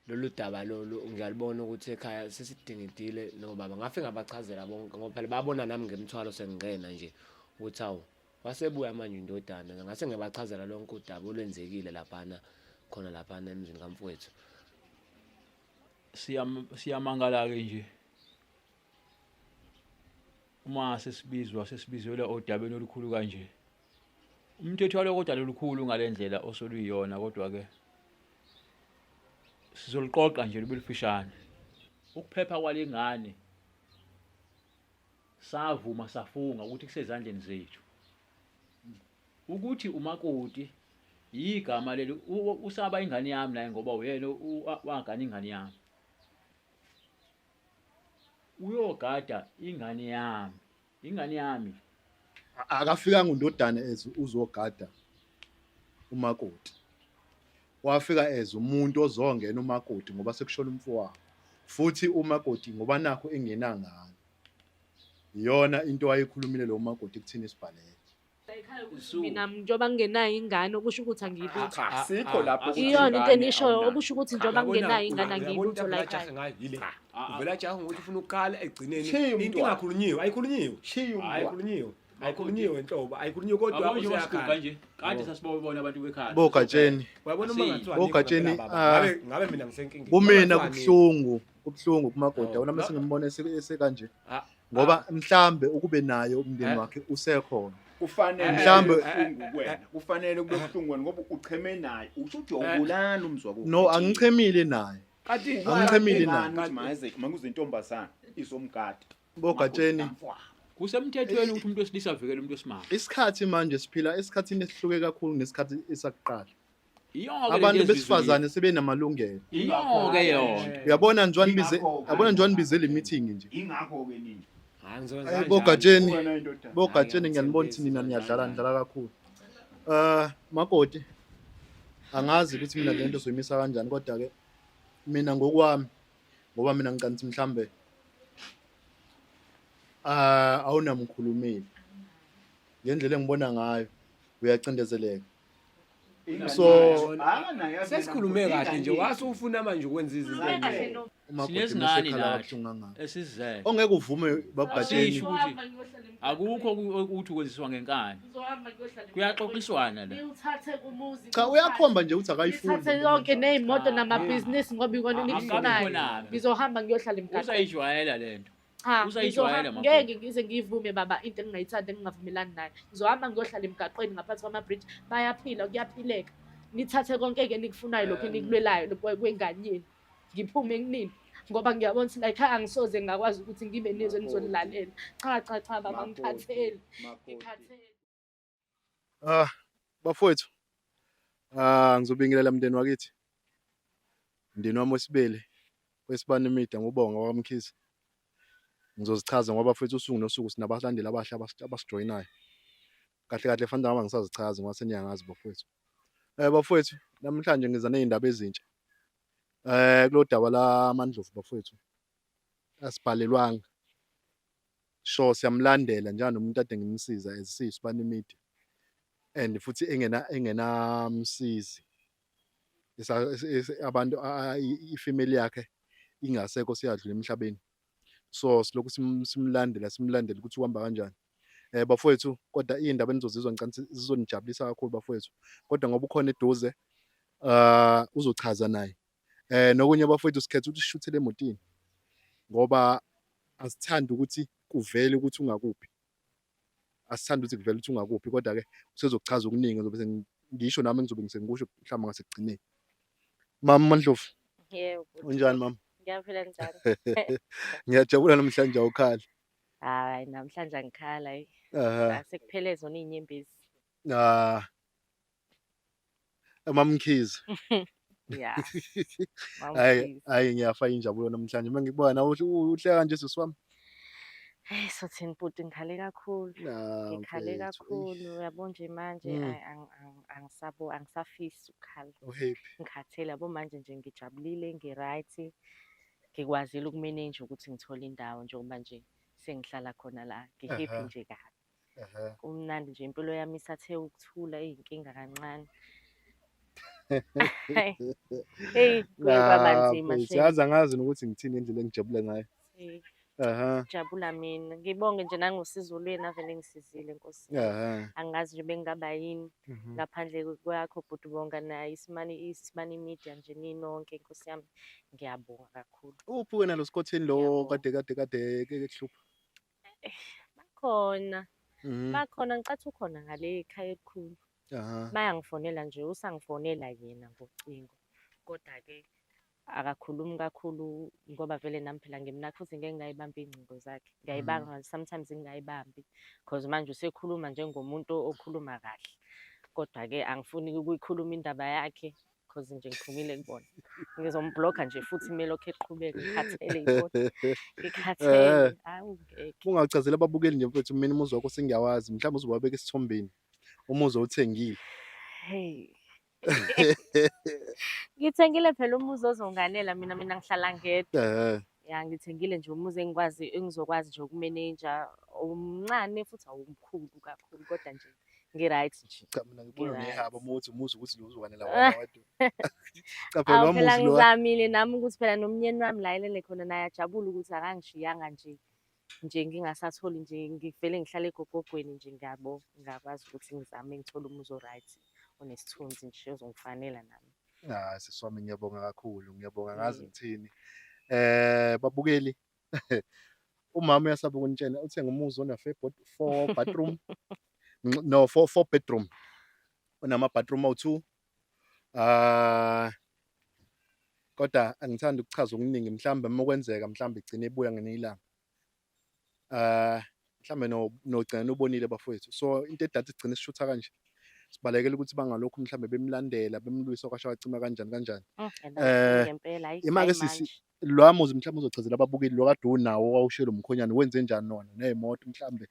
Lolu daba lolu ngiyalibona ukuthi ekhaya sesidingidile nobaba, ngafike ngabachazela bonke ngoba phela babona nami ngemthwalo sengingena nje ukuthi hawu wasebuya manje indodana. Ngase ngiyabachazela lonke udaba olwenzekile laphana khona laphana emzini kamfowethu. Siyamangala-ke nje uma sesibizwa sesibizelwa odabeni olukhulu kanje. Umthetho walo kodwa lolukhulu ngale ndlela osoluyiyona kodwa-ke sizoluqoqa nje lube lufishane. Ukuphepha kwale ngane savuma safunga ukuthi kusezandleni zethu. Ukuthi umakoti yigama leli usaba ingane yami naye ngoba uyena wagana ingane yami. Uyogada ingane yami. Ingane yami. Akafikanga undodana as uzogada umakoti. Wafika as umuntu ozongena umakoti ngoba sekushona umfowabo. Futhi umakoti ngoba nakho engenangane. Iyona into ayikhulumile lo makoti kuthina isibhalele. Mina njengoba ngingenayo ingane okusho ukuthi angiyilutho. Cha, sikho lapho ukuthi Iyona into ingane enishoyo awunayo. okusho ukuthi njengoba ngingenayo ingane angiyilutho la ekhaya. Ngayo yile. Uvela ajahe ngokuthi ufuna ukukhala egcineni. Shiya Into umntwana. ingakhulunyiwe, ayikhulunyiwe. Shiya umntwana. Ayikhulunyiwe. Ayikhulunyiwe nhlobo, ayikhulunyiwe kodwa Yabo nje wasiguga useyakhala. nje kade sasibabona abantu bekhala. Bogatsheni. Uyabona uma Asiyi. ngathiwa Bogatsheni, anikho ngempela baba, ngabe ngabe mina ngisenkingeni. Kumina Noma kuthiwa kubuhlungu, kubuhlungu kumakoti. Oh, Yabona mase no. ngimbona esekanje. Ah, Ngoba mhlambe ukube naye umndeni Eh. wakhe usekhona. Kufanele Mhlambe- kube buhlungu kuwena. Kufanele kube buhlungu wena ngoba ucheme naye. Usho ukuthi uyawubulala umzwa wakho. No, angichemile naye. Kanti Angichemile Ingane naye. ukuthi maze makuze intombazana izomgada. Bogatsheni. Kusemthethweni ukuthi umuntu wesilisa avikele umuntu wesimame. Isikhathi manje siphila esikhathini esihluke kakhulu nesikhathi esakuqala. Iyonke Abantu besifazane sebenamalungelo. Iyonke yona. Uyabona nje wanibize, Ingakho-ke. uyabona nje wanibize le meeting nje. Ingakho ke nini. Hayi ngizokwenza Hayi kanjani. bogatsheni, Wena indoda. bogatsheni Hayi, ngiyanibona ukuthi nina niyadlala nidlala kakhulu. Eh makoti angazi ukuthi mina lento soyimisa kanjani kodwa ke mina ngokwami ngoba mina ngicela ukuthi mhlambe ah awunamkhulumeli ngendlela engibona ngayo uyacindezeleka. So- Sesikhulume kahle nje wase ufuna manje ukwenza izinto eziningi. Umakoti Sinezingane mesekhala nathi. kabuhlungu kangaka. Esizele. Ongeke uvume babugatsheni. Asisho ukuthi akukho ukuthi ukwenziswa ngenkani. Kuyaxoxiswana la. Niwuthathe kumuzi. Cha uyakhomba nje ukuthi akayifuni. Nithathe yonke ney'moto Cha. namabhizinisi ngoba ikona Akabi enikufunayo. khona-ke. Ngizohamba ngiyohlala emgaqweni. Usayijwayela lento. Cha, Usayijwayela, ngizohamba- makoti. ngeke ngize ngiyivume baba into engingayithandi engingavumelani nayo. Ngizohamba ngiyohlala emgaqweni ngaphansi kwama-bridge. Bayaphila, kuyaphileka. Nithathe konke-ke enikufunayo lokhu enikulwelayo lokhu kwengane yenu. Ngiphume kunini ngoba ngiyabona ukuthi la ekhaya angisoze ngakwazi ukuthi ngibe nezwe enizolilalela. Cha cha cha baba ngikhathele. Ngikhathele. Ah bafowethu. Ah ngizobingelela mndeni wakithi. Mndeni wami wesibili wesibani media ngubonga waMkhize. Ngizozichaza ngoba bafowethu usuku nosuku sinabalandeli abasha abasijoyinayo. Kahle kahle fanele ngoba ngisazichaza ngoba seniyangazi bafowethu. Eh bafowethu namhlanje ngiza nezindaba ezintsha. Eh kulo daba la Mandlovu bafowethu. Asibhalelwanga. Sure siyamlandela njenganomuntu ade ngimsiza as siyisibani media. And futhi engena engenamsizi. Abantu ifamily yakhe ingasekho siyadlula emhlabeni. So silokhu simlandela simlandela ukuthi uhamba kanjani. Eh bafowethu kodwa iy'ndaba enizozizwa ngicela ukuthi zizonijabulisa kakhulu bafowethu. Kodwa ngoba ukhona eduze uzochaza naye. Eh nokunye bafowethu sikhetha ukuthi sishuthele emotini ngoba asithandi ukuthi kuvele ukuthi ungakuphi. Asithandi ukuthi kuvele ukuthi ungakuphi kodwa ke usezokuchaza okuningi ngizobe ngisho nami ngizobe sengikusho mhlawumbe ngasekugcineni. Mama Mandlovu, Yebo bhuti. unjani mama? Ngiyaphila njani? Ngiyajabula namhlanje awukhali. Hayi namhlanje angikhala hayi. Aha. Sekuphele zona iy'nyembezi. Ah. Mamkhize. Ya. Hayi Mamkhize. hayi ngiyafa injabulo namhlanje mangikubona nawe uhleka nje sisi wami. Hey sothini bhuti ngikhale kakhulu. Ah, Ngikhale mfethu, eish. kakhulu uyabo nje manje angisabo angisafisi ukukhala. Uhappy. Ngikhathele yabo manje nje ngijabulile ngi-right. Ngikwazile ukumanage ukuthi ngithole indawo njengoba nje sengihlala khona la. Ngi-happy nje kabi. Kumnandi nje impilo yami isathe ukuthula iy'nkinga kancane. Hey, kuye kwaba Ah, nzima mfethu, shame. yazi angazi nokuthi ngithini indlela engijabule ngayo. Hey, Aha. jabula mina. Ngibonge nje nangosizo lwenu ave ningisizile Nkosi yami. Aha. Angazi nje bengingaba yini ngaphandle kwakho bhuti Bonga naye Isimani Media nje ninonke Nkosi yami. Ngiyabonga kakhulu. Uphi wena lo sikhotheni lo Ngiyabonga. kade kekuhlupha? Bakhona. Bakhona ngicathi ukhona ngale ekhaya elikhulu. Aha. Bayangifonela nje usangifonela yena ngocingo. Kodwa-ke akakhulumi kakhulu ngoba vele nami phela ngimnaka futhi ngeke ngingayibambi iy'ngcingo zakhe. Ngiyayibamba sometimes ngingayibambi cause manje usekhuluma njengomuntu okhuluma kahle. Kodwa-ke angifuni ukuyikhuluma indaba yakhe cause nje ngiphumile kubona. Ngizomblokha nje futhi uma elokhu eqhubeka ngikhathele yibona. Ngikhathele, hawu ngeke. Ungachazela ababukeli nje mfethu mina umuzi wakho sengiyawazi mhlawumbe uzobabeka esithombeni umuzi owuthengile. Hey. Ngithengile phela umuzi ozonganela mina mina ngihlala ngedwa. Ya ngithengile nje umuzi engikwazi engizokwazi nje ukumeneja omncane futhi awumkhulu kakhulu kodwa nje ngi-right nje. Cha mina ngibona Ngi-right. unehaba uma uthi umuzi ukuthi lo uzokwanela wena wedwa. Cha phela Awu lo phela muzi lo ngizamile nami ukuthi phela nomnyeni wami la elele khona naye ajabule ukuthi akangishiyanga nje nje ngingasatholi nje ngivele ngihlale egogogweni nje ngiyabo ngakwazi ukuthi ngizame ngithole umuzi o-right onesithunzi nje ozongifanela nami. Ah sisi wami ngiyabonga kakhulu ngiyabonga ngazi Mm. ngithini. Babukeli umama uyasaba ukunitshela uthenga umuzi ona 4 bathroom no 4 bedroom onama bathroom awu2 ah kodwa angithandi ukuchaza okuningi mhlambe uma kwenzeka mhlambe igcine ibuya ngelinye ilanga mhlambe no nogcina nobonile bafowethu so into edatha igcine sishutha kanje sibalekela ukuthi bangalokhu mhlambe bemlandela bemlwisa kwasha wacima kanjani kanjani. And angifuni ngempela hhayi Ima-ke hhayi sisi manje. lowa muzi mhlawumbe uzochazela ababukeli lo kade unawo owawushiyelwe umkhonyane wenze njani wona ney'moto mhlawumbe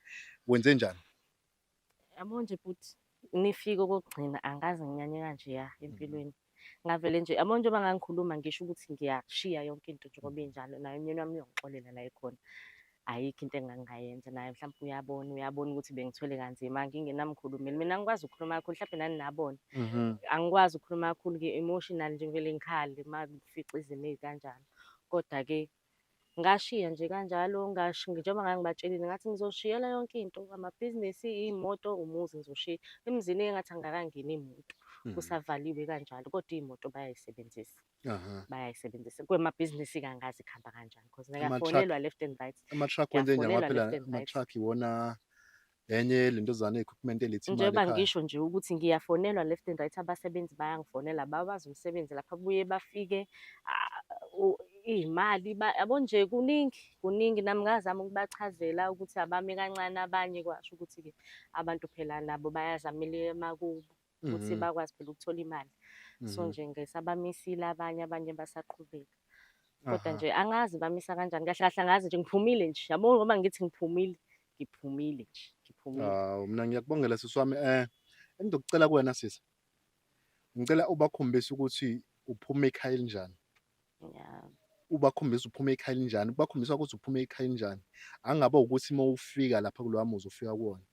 wenze njani? Yabo nje bhuti nifike okokugcina angikaze nginyanye kanjeya empilweni. Ngavele nje yabo njengoba ngangikhuluma ngisho ukuthi ngiyakushiya yonke into njengoba injalo naye umyeni wami uyongixolela la ekhona. Ayikho into engangingayenza naye mhlawumbe uyabona uyabona ukuthi bengithwele kanzima ngingenamkhulumeli. Mina angikwazi ukukhuluma kakhulu mhlawumbe nani nabona. Angikwazi ukukhuluma kakhulu ngi-emotional nje ngivele ngikhale uma kufica izimo ey'kanjalo. Kodwa-ke ngashiya nje kanjalo njengoba ngangibatshelile ngathi ngizoshiyela yonke into, amabhizinisi, iy'moto, umuzi ngizoshiya. Emzini engathi angikakangeni imoto, kusavaliwe kanjalo kodwa iy'moto bayay'sebenzisa. Bayay'sebenzisa. Kwemabhizinisi-ke angazi kuhamba kanjani cause Ama-truck ngiyafonelwa left and right. ama-truck wenze njani ngoba Ngiyafonelwa phela left and right. ama-truck iwona enye lentozana equipment eletha imali Njengoba ekhaya. ngisho nje ukuthi ngiyafonelwa left and right, abasebenzi bayangifonela bawazi umsebenzi lapha buye bafike iy'mali yabo nje kuningi kuningi nami ngazama ukubachazela ukuthi abame kancane abanye kwasho ukuthi-ke abantu phela nabo bayazamela emakubo ukuthi bakwazi phela ukuthola imali. So nje ngisabamisile abanye abanye basaqhubeka. Kodwa nje angazi bamisa kanjani kahle kahle angazi nje ngiphumile nje yabo ngoba ngithi ngiphumile ngiphumile nje ngiphumile. Hawu mina ngiyakubongela sisi wami engizokucela kuwena sisi. Ngicela ubakhombise ukuthi uphuma ekhaya elinjani. Yeah. Ubakhombise uphuma ekhaya elinjani, ubakhombisa ukuthi uphuma ekhaya elinjani. Angabe ukuthi uma ufika lapha kulowa muzi ufika kuwona.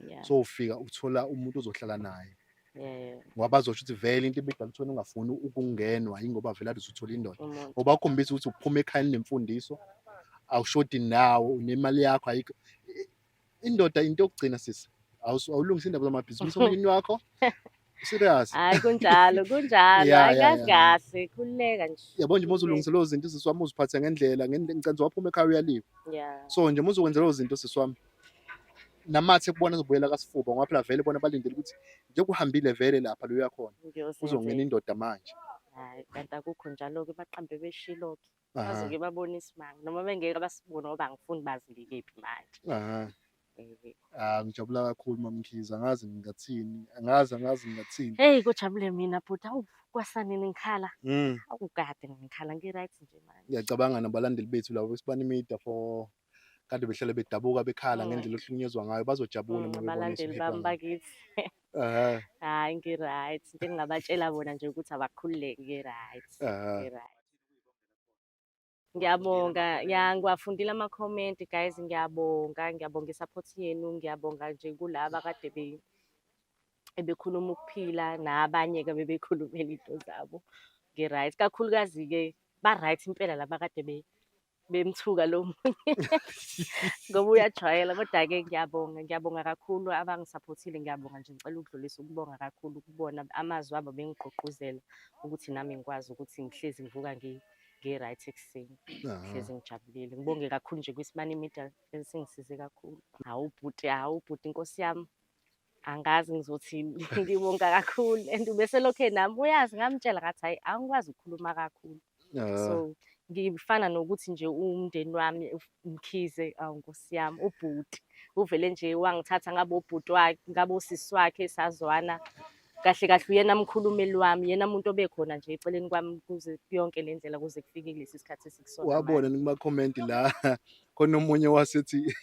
Yeah. So ufika uthola umuntu ozohlala naye. Yeah. Ngoba bazosho ukuthi vele into ebidala ukuthi wena ungafuni ukungenwa yingoba vele ade usuthola indoda. Umuntu. Ubakhombisa ukuthi uphuma ekhaya nemfundiso, awushodi nawo, unemali yakho ayikho. Indoda into yokugcina sisi. Awulungisa indaba zamabhizinisi omyeni wakho. Serious. Hayi kunjalo kunjalo Yeah, hayi yeah, kazi yeah. kahle khululeka nje. Yabo nje uma Khululeka. uzolungisa lezo zinto sisi wami uziphathe ngendlela ngicenza waphuma ekhaya uyaliwa. Yeah. So nje uma uzokwenza lezo zinto sisi wami namathe kubona azobuyela kasifuba ngoba phela vele bona balindele ukuthi njengoba uhambile vele lapha lo uyakhona uzongena indoda manje. Hayi kanti akukho njalo-ke baqambe beshilo-ke. Bazoke babone isimanga noma bengeke basibone ngoba angifuni bazi ngikephi manje. Ah ngijabula kakhulu MaMkhize angazi ngingathini angazi angazi ngingathini. Hey kujabule mina bhuti awu kwasanini ngikhala. Awukade ngikhala ngi-right nje manje. Ngiyacabanga nabalandeli bethu labo beSibani Media for kade behlale bedabuka bekhala ngendlela ohlukunyezwa ngayo bazojabula uma bebona Abalandeli bami bakithi. Hayi ngi-right into engingabatshela bona nje ukuthi abakhululeke ngi-right. Ngi-right. Ngiyabonga, ya ngiwafundile ama-comment guys, ngiyabonga, ngiyabonga i-support yenu, ngiyabonga nje kulaba kade Ebekhuluma ukuphila nabanye-ke bebekhulumela iy'nto zabo. Ngi-right, kakhulukazi-ke ba-right impela laba kade bemthuka lo munye ngoba uyajwayela. Koda-ke ngiyabonga, ngiyabonga kakhulu abangisaphothile, ngiyabonga nje ngicela ukudlulisa ukubonga kakhulu kubona. Amazwi abo bengigqugquzela ukuthi nami ngikwazi ukuthi ngihlezi ngivuka ngi-right ekuseni. Ngihlezi ngijabulile. Ngibonge kakhulu nje kwiSibani Media esingisize kakhulu. Hawu bhuti, hawu bhuti Nkosi yami. Angazi ngizothini, ngibonga kakhulu and ubeselokhu enami, uyazi ngamtshela ngathi hhayi angikwazi ukukhuluma kakhulu. So ngifana nokuthi nje umndeni wami uMkhize, awu Nkosi yami, ubhuti uvele nje wangithatha ngaba ubhuti wakhe, ngaba usisi wakhe sazwana. Kahle kahle uyena mkhulumeli wami, uyena muntu obekhona nje eceleni kwami kuze yonke le ndlela kuze kufike kulesi sikhathi esikusona manje. Wabona kuma-comment la khona omunye wasethi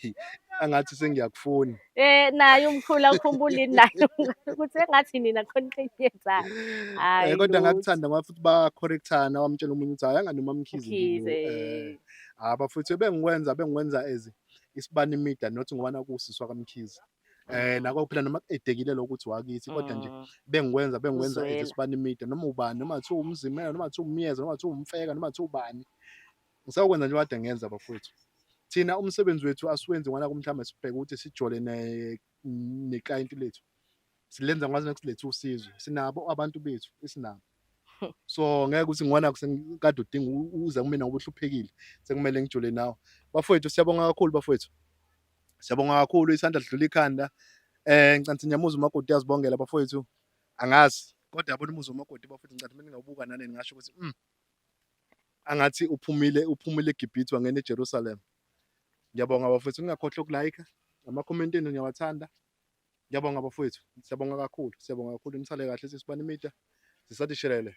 angathi sengiyakufuna. Eh naye umkhulu awukhumbuli yini naye ukuthi engathi nina khona into eniyenzayo. Hhayi Eh kodwa lutho. ngakuthanda ngoba futhi ba-correct-ana wamtshela omunye ukuthi hhayi angani uMaMkhize nje lo. Mkhize. Eh bafowethu bengikwenza as Isibani Media not ngoba naku usisi wakaMkhize. Eh nako phela noma edekile lokuthi wakithi kodwa nje bengikwenza as Uzwela. Isibani Media noma ubani noma kuthiwa uMzimela noma kuthiwa uMyeza noma kuthiwa uMfeka noma kuthiwa ubani. Ngisakwenza nje kade ngenza bafowethu. Thina umsebenzi wethu asiwenzi ngoba nakhu mhlawumbe sibheke ukuthi sijole ne-client lethu. Silenza ngoba silethe usizo. Sinabo abantu bethu esinabo. So ngeke ukuthi ngoba nakhu kade udinga uza kumina ngoba uhluphekile sekumele ngijole nawe. Bafowethu siyabonga kakhulu bafowethu. Siyabonga kakhulu isandla sidlula ikhanda. Eh ngicansi ngiyamuza umakoti uyazibongela bafowethu. Angazi kodwa yabona umuzi womakoti bafowethu ngicathi mina ngawubuka nani ngingasho ukuthi angathi uphumile eGibhithe wangena eJerusalem. Ngiyabonga bafowethu ningakhohlwa ukulike ama-comment enu ngiyawathanda. Ngiyabonga bafowethu. Siyabonga kakhulu. Siyabonga kakhulu. Nisale kahle sisibani media. Sisathi shelele.